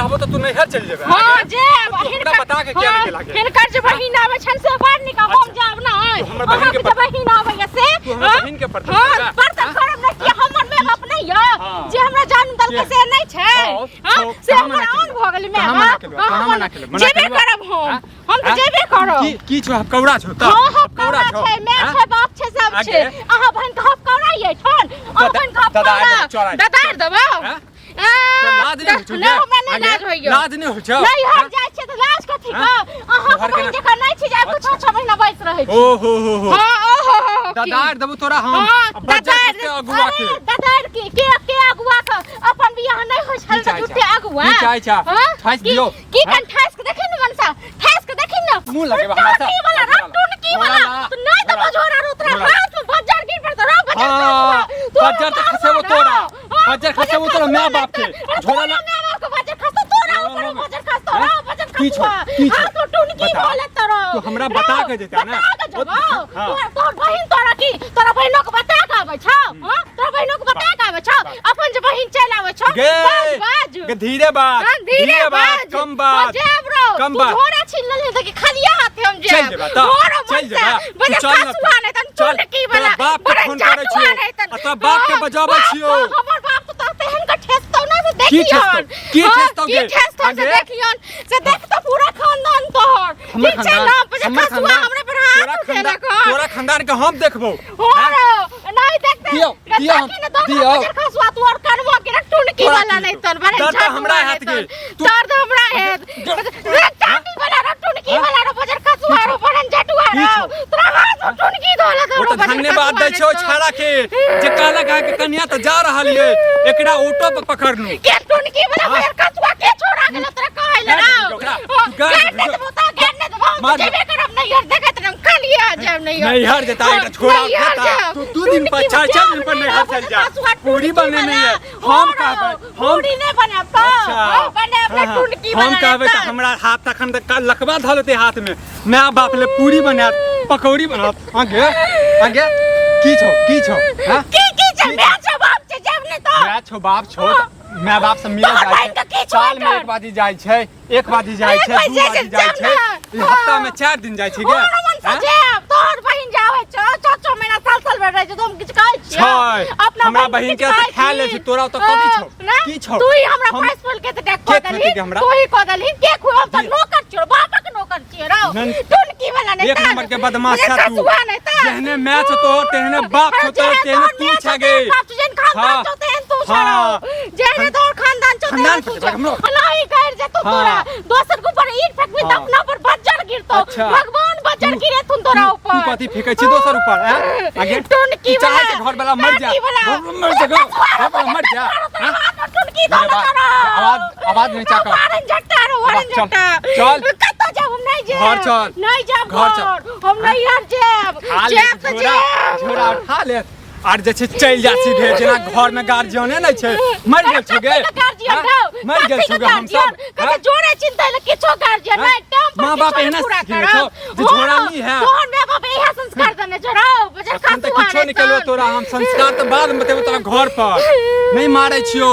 रहबो तऽ तू नैहर चलि जेबे। हां, जेब। तू हमरा हिनकर बता के किया हाँ, नहि गेला गे? हिनकर जे बहिन आबै छन से बड़ नीक, हम अच्छा। जाब नहि। तू हमर बहिन अहाँके के जे बहिन आबैया से, तू हमर हाँ? बहिन के परतर हाँ, करबे? परतर हाँ? करब नहि, किया हमर माय बाप नहि यऽ हाँ। जे हमरा जन्म देलकै के? से नहि छै? छौ, हाँ? छौ, से कहाँ हमर मना आन केलौ? भऽ गेलै माय कहाँ मना बाप? केलौ? हाँ, कहाँ हम मना केलौ? मना जेबे केलौ? करब हम। हाँ? हम तऽ हाँ? जेबे करब। की की छौ, हपकौड़ा छौ तऽ? हाँ, हपकौड़ा हपकौड़ा छौ? छै, माय हाँ? छै, बाप छै, सब आगे? छै। अहाँ बहिन के हपकौड़ा यै ठन? अहाँ बहिन के दादा, हपकौड़ा? चल आइ। ददार देबौ? हाँ? आ, तोरा लाज नहि होइ छौ नहि, गे? हमरा नहि आगे? लाज होइया। लाज नहि होइ छौ? नहीं, हम हाँ? जाइ छियै तऽ लाज कथी हाँ? के? अहाँ तोहर बहिन केना- जकाँ नहि छी जे आबि कऽ 6-6 महीना बैस रहै छी। ओ हो हो हो। हाँ, ओ हो हो हो, की? ददार देबो तोरा हम। हाँ, आ बज्जर ददार खसते अगुआ के। अरे, ददार के अगुआ के अपन बियाह नहि होइ छल की तऽ चाहै झूठे छा? अगुआ। की चाहै छा? हाँ? ठासि की दियौ। की हाँ? कन ठासि के देखी ने मनसा, ठासि के देखी ने। मुँह लगेबा हमरा से? टुनकी वाला, झोरा ला। टुनकी झोरा वाला। ला। तू नहि झोरा। देबो झोरा रो, तोरा झोरा। हाथ में बज्जर गिर पड़तौ रो, बज्जर हाँ, खसबो। तोरा बज्जर तऽ मारबो खसेबो रो। तोरा। हाँ, बज्जर खसेबो तोरा माय बाप के। अरे झोरा तोरा ला। माय बाप के बज्जर खसतौ, तोरा झोरा ऊपर ला। बज्जर खसतौ, हैं? रो, बज्जर की छौ? खसबो। की छौ? हाथ में टुनकी बता। बोले तोरो। तू हमरा रो, बता के जेता ने। बता के जेबो। हाँ। तोहर बहिन तोरा की, तोरा बहिनो के बता के आबै छौ? हाँ? तोरा बहिनो के बता के आबै छौ? अपन जे बहिन चलि आबै छौ, गे बाज, बाज। गे धीरे बाज, हाँ, धीरे बाज, कम बाज, हाँ, जायब रो। कम तू बाज। झोरा छीन लेलही तऽ कि खालिये हाथे हम चलि जायब? जेबा तऽ, झोरो चलि मनसा, जेबा। तू बजे चल ना। खसुआ नहि तहन चल, टुनकी तोरा वाला, बाप के बड़न फोन करै जादुआ छियौ नहि तहन। आ तोरा बाप के हाँ, बजाबै बाप छियौ। के, हमर बाप के तऽ तेहन के ठेसतौ ने से की देखियौन। ठेसतौ? की हाँ, ठेसतौ की गे? ठेसतौ से आगे? देखियौन। से देख तऽ पूरा खानदान तोहर। हमर ठीक छै खानदान, ना, बजे हमर खसुआ खानदान, हमरा पर हाथ तोरा खानदान, उठेलक हन। तोरा खानदान के हम देखबौ। हो रो, नहीं देखते। दियौ, दियौ हम, ताकि ने दोसर दियौ। बजर खसुआ तू और कनवा के ना टुनकी तोरा वाला की नहीं हेतौ? तन बड़े दर्द झाटू हमरा वाला हाथ नहीं गे। तन। तू- दर्द हमरा हेत। रे टाटी वाला रो, टुनकी वाला रो, बजर खसुआ रो, बड़न झटुआ की रो। छौ? तोरा हाथ में टुनकी धोला ओ रो, तऽ बजर धन्यवाद खसुआ दै छियौ नहीं तन। छाड़ा के जे कहलक अहाँके कनिया तऽ जा रहल ये, एकरा ऑटो पर पकड़लू। के टुनकी वाला हाँ। बजर खसुआ के छोड़ा गेल तोरा कहै ले गाड़ रो? देबही ओकरा। ओ, तू गाड़ गाड़ देबही। देबो तऽ, गाड़ नहि देबो, हम मार तऽ जेबे करब नैहर, देखैत रहब, खालिए आ जायब नैहर। नैहर जेता एकटा छोड़ा नैहर जेता। जायब। तू 2 दिन पर टुनकी 4-4 दिन पर जायब नैहर नैहर, चलि जा। खसुआ पूरी टुनकी बनेने वाला। ये। हम हो कहबै, रौ, हम पूरी नहि बनायब तऽ, अच्छा। हो, बनायब ने हाँ, टुनकी हम वाला कहबै तऽ तऽ। हमरा हाथ तखन तऽ लकवा धऽ लेतै हाथ में। माय बाप ले पूरी बनायत, पकौड़ी बनायत। आगे आगे की छौ, की छौ? हाँ? की की छै? माय छौ, बाप छै, जायब नहि तऽ। माय छौ, बाप छौ, तऽ माय बाप से मिलऽ तोहर जाइ बहिन छै। के की छौ साल में एखन? एक बाजी जाइ छै, एक बाजी जाइ एक छै, बाजी दू जाइ बाजी छै, जाइ जायब छै। ने। ई हफ्ता में 4 दिन जाइ छै गे। और मन से हाँ? जायब, तोहर बहिन जाबै छौ, 6-6 महीना साल साल भरि रहै छै, तऽ हम किछु कहै छियौ? छै। अपना हमरा बहिन बहिन के के किछु तऽ खा कहै लै छै, छी? तोरा ओतऽ कथी छौ? ना? की छौ? तू ही हमरा हम- पैस बोल के तऽ के कऽ देलही, खुएतै हमरा? तू ही कऽ देलही, के खुएब? तऽ जी। नौकर छियौ, बापक नौकर छियौ रौ। नन- टुनकी वाला नहि एक तऽ। नंबर के बदमाश मुझे छा तू। खसुआ नहि तऽ। जेहने माय छौ तोहर, तेहने बाप छौ अरे तोहर, जेहने तेहने तोहर तू माय छौ, छे गे। तेहन बाप छौ, जेहन खानदान हाँ। छौ, तेहन तू छौ हाँ। रौ। जेहने तोहर खानदान छौ, खानदान तेहन तू पर छौ। हमरो। नहीं कर जेतौ हाँ। तोरा। दोसर के ऊपर ईंट फेंकबी तऽ हाँ। अपना पर बज्जर गिरतौ। अच्छा। भगवान बज्जर तू- गिरेथुन तोरा तू ऊपर। तू कथी फेंकै छी दोसर ऊपर, हैं? आगे टुनकी तू चाहै वाला, छै घर वाला मर जा, टाटी वाला। घर वाला मर जा, घर वाला मर जा, हैं? टुनकी मेरे धोला बाप, तोरा। आवाज आवाज नीचा कर। वारन झट्टा रो, वारन चल, झट्टा। चल। कतऽ जायब हम? नहि जायब। घर चल। नहि जायब घर चल। घर। हम नैहर जायब। खा ले जायब तऽ झोरा, जायब। झोरा उठा ले आर जे छै चलि जा सीधे, जेना घर में गार्जियने नहि छै। मरि गेल छौ गे? गार्जियन हाँ? रौ, मरि गेल कथी छौ के गे हम सब? गार्जियन? कथी हाँ? जोड़े चिंता ले किछो गार्जियन हाँ? नहि, टाइम पर माँ बाप किछो नहि एहना पूरा सिखेने करब। छौ जे झोरा हो, ली है। तोहर माय बाप इएह संस्कार देने छौ रौ, बजर अखन तऽ खसुआ किछो नहि केलौ तहन। तोरा हम संस्कार तऽ बाद में बतेबौ तोरा। घर पर नहि मारै छियौ,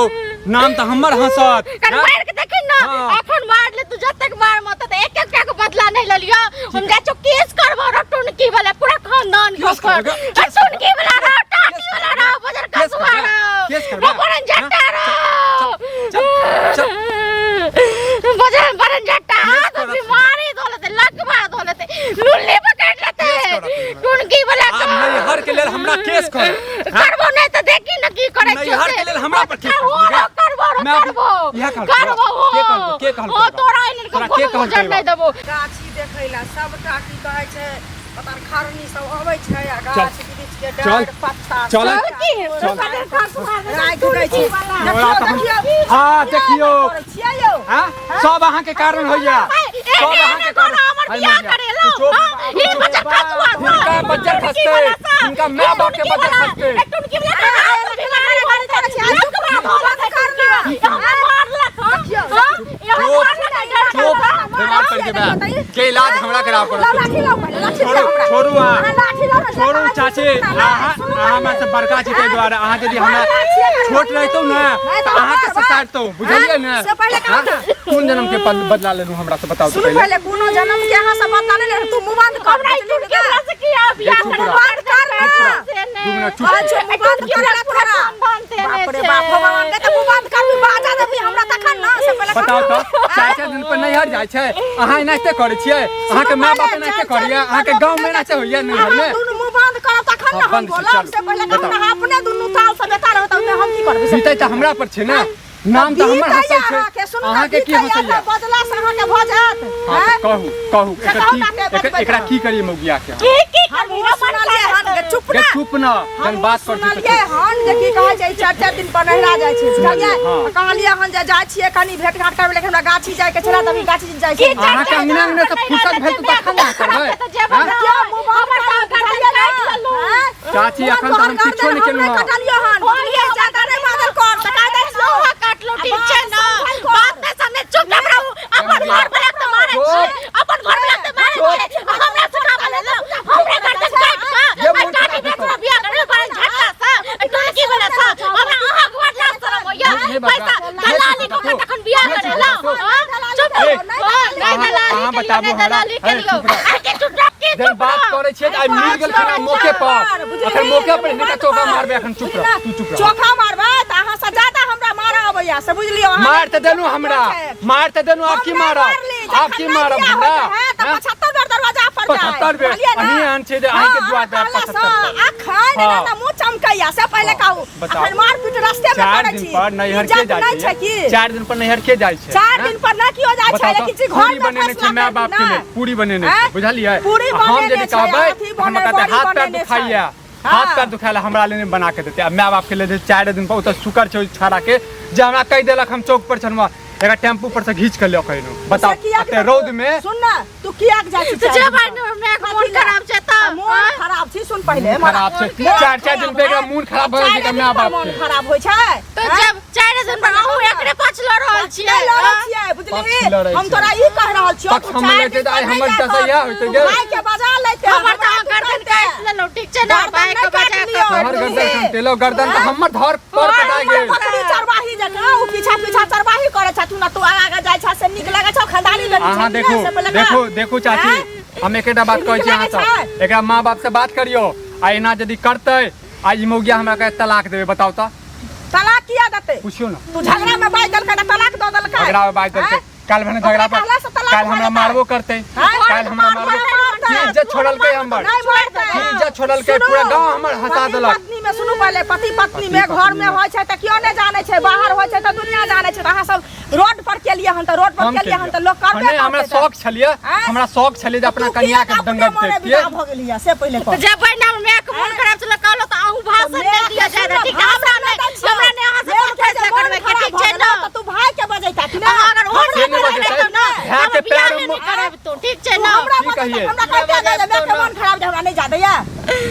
नाम तऽ हमर हँसत। कन हाँ? मार के देखी ना। हाँ। अखन मार ले तू जतेक मार मत तऽ एक एक टा के बदला नहीं ललियो। हम जाइ छौ केस करबो रो टुनकी वाला पूरा खानदान के केस ऊपर। करबो, आ केस टुनकी वाला रो, टाटी केस वाला करबो, रो, बजर केस खसुआ करबो, रो, केस करबो, रो बरन झट्टा रो, चल, चल। बजर बरन झट्टा केस हाथ करत। भी मारी धोलते, लकवा धोलते, लुल्ली पकड़ लेते। केस करत। टुनकी वाला आब नैहर के लेल हमरा केस कर। हाँ? करबो नहीं तऽ देखी न की करै नैहर छियौ के लेल हमरा पर केस हो करबी गे? करबो रो, मैं अभी- करबो इएह कहलकै, करबो हो। के कहलकै, के कहलकै हो तोरा? तोरा एहन तोरा के कोनो कहलकै गुजर नहीं बा? देबो। गाछी देखै ला सबटा की कहै छै पता नहि, खरनी सब अबै छै आ गाछ वृक्ष के चल। डारि पत्ता चल। सबटा की चल। राखि दै छै। तोरा तऽ हम- देखियौ, हाँ, देखियौ। करै छियै यौ। हाँ? सब अहाँके कारण होइया, सब अहाँके कारण। हमर अरे बियाह मैया, करेलौ, तू चुप, हाँ? तू ई चुप। बच्चा खसुआ छौ। हिनका बच्चा टुनकी खसतै, वाला सा। हिनका माय बाप के टुनकी बच्चा वाला, खसतै। ए, टुनकी वाला के हाथ बीमारी भऽ जेतै, लकवा भऽ जेतै टुनकी वाला। ई हमरा मारलक, हाँ? हाँ? ई हमरा चुप, मारलक, डर चुप, डर। बीमार पड़ि के बा के इलाज हमरा कराव पड़त। लाओ लाठी, लाओ पहिले लाठी। छोड़ू, दिअ हमरा। छोड़ू अहाँ। अहाँ लाठी लाओ ने, जे छोड़ू कहै छी चाची, सुनू ने, अहाँ सुनू अहाँ हमरा पहिले। से बड़का छी, ताहि दुआरे अहाँ यदि हमरा लाठी छोट रहितौ ने नहि तऽ तऽ अहाँके मारबै। ससारतौ, बुझलियै ने? से पहिले कहू ने। कोन जन्म के बदला लेलहुँ हमरा से बताउ तऽ सुनू पहिले। पहिले, कोनो जन्म के अहाँ सब बदला नहि लेलहुँ। तू मुँह बंद कर, हमरा ई बुझली टुटकी वाला से की आ बियाह चुप करब? रह। बंद कर ना। से ने। दू मिनट चुप। कहै छियौ, मुँह बंद टुटकी कर वाला पूरा। खानदान देने बाप रे छै। बाप, भगवान के तऽ मुँह बंद करबी, बाजा देबी हमरा तखन ने, से पहिले बताउ कहू। तऽ, चारि चारि दिन पर नैहर जाइ छै, अहाँ एनाहिते करै छियै? अहाँके माय बाप एनाहिते करैया? अहाँके गाँव मे एनाहिते होइया नैहर मे? अहाँ दुनू मुँह बंद करब तखन ने हाँ, हम बंद छै, बोलब। चलू, से पहिले कहू बताउ। ने, अपने दुनू ताल से बेता रहत तऽ हम की करबै? बीतै तऽ हमरा पर छै ने, नाम तऽ हमर बीतैया हँसै छै। अहाँके, सुनू ने, अहाँके की बीतैया हँसैया? तऽ बदला से अहाँके भऽ जायत। हाँ तऽ आँय? कहू, कहू, से एकर कहू की ना के बतबै एकरा तऽ। की करियै मौगिया के हम? की की हम करबी? ओ सुनलियै हन जे चुप गे ना। चुप न, जहन हम बात करै छी तऽ सुनलियै चुप। हन जे की कहै छै, चारि चारि दिन पर नहिरा जाइ छै, बुझलियै? हाँ। तऽ कहलियै हन जे जाइ छियै कनि भेट घाट करबै, लेकिन हमरा गाछी जाइके छलै, तऽ अभी गाछी जाइ की छै। अहाँके अंगना अंगना से फुर्सत भेल तऽ तखन ने करबै? तऽ जेबै हाँ? ने। क्यों मुँह बंद हमर कर, तऽ गर्दन बुझलियै ने? काटि लेलहुँ। आँय? चाची, एखन तऽ हम किछो नहि केलहुँ हँ। कटलियो हन, बुझलियै? ज्यादा नहि बाजल कर, तऽ काटि दै छियौ। लोहा काटलो, ठीक छै ने? बात नहि समझ, चुप रहू। अपन घर वाला के मारै छै, अपन घर वाला के मारै छै, आ हमरा सुनाबऽ लेल हमरे गर्दन काटि कऽ ये आ मुँह काटि खराब के तोरा बियाह करबै बड़ा झटका से, टुनकी वाला से। हमरा अहाँ के बड़ लाज शरम होइया। नहीं बता। पैसा दलाली कऽ के तखन बियाह नहीं करेला। बता। हाँ? चुप ए, रहू। हाँ, नहि अहाँ- दलाली अहाँ केलियौ, बताबू नहि हमरा। दलाली अरे, केलियौ। चुप रह। अरे, के चुप रह, के जहन चुप बात रह? करै छियै तऽ आइ मिल गेल खरा मौके पर, अखन मौके पर हिनका चौका मारबै। अखन चुप रह, तू चुप रह। चोखा मारबै तऽ अहाँ से ज्यादा हमरा मारऽ अबैया, से बुझलियौ अहाँ? मार तऽ देलहुँ हमरा, मार तऽ देलहुँ, आब की हम नहि मारब? मारली, आब जखन की नहि मारब बियाह हमरा? होइत है, तऽ हैं? 75 बेर दरवाजा पर जाय, 75 बेर? बुझलियै ने? अहीं एहन छै जे अहींके हाँ, दुआर पर अहाँ 75 कहलासँ बेर। अखन हाँ। एना तऽ मुँह चमकैया, से पहिले कहू। बताउ। अखन मारपीट रस्ते मे चारि करै दिन छी। पर नैहर के इज्जत जाइ नहि छै छै? की? 4 दिन पर नैहर के जाइ छै? चारि हैं? दिन पर नहि केओ जाइ छै, बताउ लेकिन तऽ, जे घर पूरी मे बनेने छै फैसला माय बाप के करती लेल, ने। पूरी बनेने छै, आँय? बुझलियै? पूरी आ हम बनेने यदि छै, कहबै अथी तऽ हमरा बने- कहतै बड़ी हाथ पैर बनेने छै। दुखाइया, हाँ। हाथ पैर दुखाइला, हमरा लेल नहि बना के देतै। आ माय बाप के लेल जे 4 दिन पर ओतऽ शुक्र छै ओहि छाड़ा के जे हमरा कहि देलक हम चौक पर छलहुँ, एकरा टेम्पू पर से घींच के लऽ के एलहुँ। बताउ, से किया एते रौद मे। सुन ने, तू किया जाइ छी? तऽ जेबै ने, मायके मोन खराब छै तऽ। मोन खराब छी, सुन पहिले। मोन खराब छै, चारि चारि दिन पे एकरा मोन खराब भऽ जाइ छै माय बाप मोन के। खराब होइ छै। तऽ जब 4 दिन पर अहूँ एकरे पाछ लऽ रहल छियै? नहि लड़ै हाँ? छियै, बुझलिही? पक्ष लड़ै हम छै। तोरा ई कहि रहल छियौ, पक्ष तू हम चारि लड़तै दिन तऽ आइ पर हमर नहि दशा जाय इएह कर। होइतै तू गे। भाई के बजा लैते, हमर तऽ हमरा अहाँ तू गर्दन कहिते। काटि लेलहुँ, ठीक छै ने? गर्दन भाइके नहि बजा काटलियौ। कऽ। हमर गर्दन कंटेलो, गर्दन तऽ हमर धर पर कटा गेल। बकरी चरवाही जकाँ ओ पीछा पीछा चरवाही करै छथुन आ तू आगाँ आगाँ जाइ छह, से नीक लगै छौ? खानदानी बेटी अहाँ छथिन ने, देखू, से पहिले कह। देखू, देखू चाची, आँय? हम एकेटा बात कहै छी नीक अहाँ लगै सब छै? एकरा माँ बाप से बात करियौ, आ एना यदि करतै आ ई मौगिया हमरा कहे तलाक देबै, बताउ तऽ। तलाक किया देतै? पुछियौ ने। तू झगड़ा में बाजि देलकै तऽ तलाक दऽ देलकै? झगड़ा में बाजि देलकै? आँय? काल्हि भने झगड़ा पर कहला से तलाक काल्हि हमरा भऽ जेतै। मारबो करतै। आँय? काल्हि हमरा मारबो, मारतै। की इज्जत छोड़लकै हमर? नहि मारतै। की इज्जत छोड़लकै? सुनू, पूरा गांव हमर हंसा पति देलक। पत्नी में, सुनू पहिले, पति पत्नी में पति घर में पत्नी में। होइ छै तऽ केओ नहि जानै छै, बाहर होइ छै तऽ दुनिया जानै छै। तऽ अहाँ सब रोड पर केलियै हन तऽ रोड पर हम केलियै हन तऽ लोक करबे नहि, हमरा करतै तऽ। शौक छलियै, आँय? हमरा शौक छलियै जे अपना तू कनिया किया के अपने दंगल मने देखतियै। विदा भऽ गेलियै, से पहिले कह। तऽ जेबै ने, मायके मोन खराब छलै कहलहुँ तऽ अहूँ भाषण नहि दिअ जादा, ठीक छै? हमरा नहि, हमरा नहि अहाँ से कोनो फैसला करबै के, ठीक छै ने? तऽ तू भाई के बजैता कि ना? अहाँ अगर ओहन से नहि बात बजैतै। करबै ने, भाय तऽ के हम बियाहे पैर नहि मे- करब तो, ठीक छै तू ने? हमरा की बजैता? कहियै? हमरा कहिते नहि जे माय के मन खराब छै, हमरा नहि जा दैया।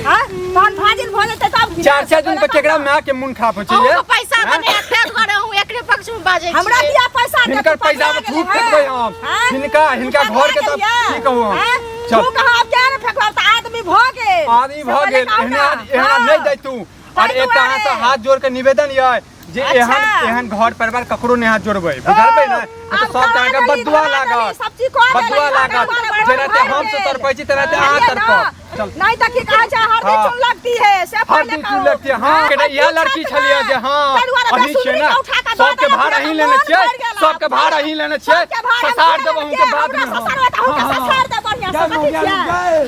हाँ? तहन फाजिल भऽ जेतै तब की? चारि चारि दिन पर केकरा माय के मोन खराब होइ छै ये? अहूँके पैसा आँय? देने ताहि दुआरे अहूँ एकरे पक्ष में बाजै हमरा छियै। किया पैसा देत? हिनकर तू पैसा पकड़ा में गेलै, थूक फेकबै हम। हाँ? हिनका हिनका तू घर के पकड़ा तऽ गेलियै? की कहू हम? हाँ? चल। तू कहाँ आब क्या ने फेकलौ तऽ आदमी भऽ गेल। आदमी से भऽ पहिले गेल, कहू एहना ने। एहना हाँ। नहि जाइ तू। और ताहि एकटा अहाँ से दुआरे। हाथ जोड़ के निवेदन यऽ जे अच्छा। एहन एहन घर परिवार ककरो नहि हाथ जोड़बै, बुझलबै ने? आब तऽ सब तरह के धरा देली, बदुआ धरा देली, लागत, सब चीज कऽ देली, बदुआ घर लागत। परिवार जेनाते भरि हम से गेल। तड़पै छी तेनाते अहाँ बुझलियै ने? तड़पब। चल। नहीं तऽ की कहै छै, हरदी हाँ। चून लगती है, से पहिले हरदी कहू। चून लगती है, हाँ। हाँ, इएह लड़की पूछत छलियै ने। जे हाँ, ताहि दुआरे अहीं छियै बेसुधरी ने? के उठा कऽ दऽ सबके देलक, भार पूरा अहीं मोन लेने छियै, भरि गेल। सबके भार अहीं लेने छियै। सबके भार हम ससार लेने देब अहूँके छियै, बाद हमरा में हम। ससारबै तऽ अहूँके हाँ, हाँ। ससार देब बढ़िआँ से, जा कथी मौगिया छियै? रुक जाए।